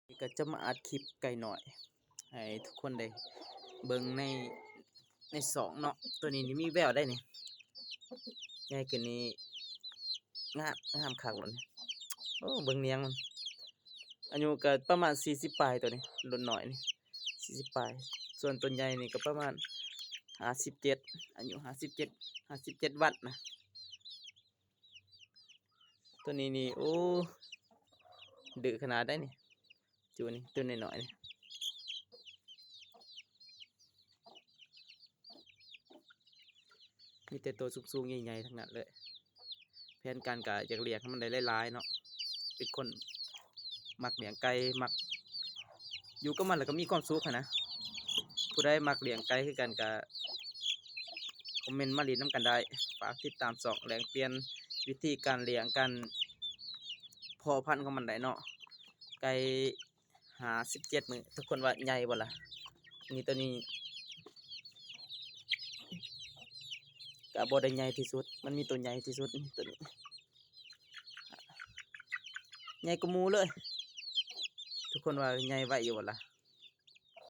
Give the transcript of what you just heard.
ນີ້ກໍຈະມາອັດຄລິບໄກ່ນ້ອຍໃຫ້ທຸກຄົນໄດ້ເບິ່ງໃນ ໃນຊ່ອງເນາະ. ໂຕນີ້ນີ້ມີແວວໄດ໋ນີ້ ໃຫຍ່ຂຶ້ນນີ້ ງາມ ງາມຄັກໂລດນີ້. ໂອ້ ເບິ່ງນຽງມັນ ອາຍຸກໍປະມານສີ່ສິບປາຍ ໂຕນີ້ລຸ້ນນ້ອຍນີ້ສີ່ສິບປາຍ. ສ່ວນໂຕໃຫຍ່ນີ້ກໍປະມານຫ້າສິບເຈັດ ອາຍຸຫ້າສິບເຈັດ ຫ້າສິບເຈັດວັນນະ. ໂຕນີ້ນີ້ ໂອ້ ດື້ຂະໜາດໃດ໋ນີ້. ຈຸນີ້ ໂຕນ້ອຍໆນີ້ ມີແຕ່ໂຕສູງໆໃຫຍ່ໆທັງນັ້ນເລີຍ. ແຜນການກະຢາກລ້ຽງໃຫ້ມັນໄດ້ຫຼາຍໆເນາະ ເປັນຄົນມັກລ້ຽງໄກ່ ມັກຢູ່ກັບມັນແລ້ວກໍມີຄວາມສຸກຫັ້ນນະ. ຜູ້ໃດມັກລ້ຽງໄກ່ຄືກັນກະຄອມເມັນມາຫຼິ້ນນຳກັນໄດ້. ຝາກຕິດຕາມຊ່ອງ ແລກປ່ຽນວິທີການລ້ຽງ ການເພາະພັນຂອງມັນໄດ້ເນາະ. ໄກ່ ຫ້າສິບເຈັດມື້ ທຸກຄົນວ່າໃຫຍ່ບໍ່ລະ? ນີ້ ໂຕນີ້ກະບໍ່ໄດ້ໃຫຍ່ທີ່ສຸດ ມັນມີໂຕໃຫຍ່ທີ່ສຸດ ໂຕນີ້ໃຫຍ່ກວ່າໝູ່ເລີຍ. ທຸກຄົນວ່າໃຫຍ່ໄວຢູ່ບໍ່ລະ?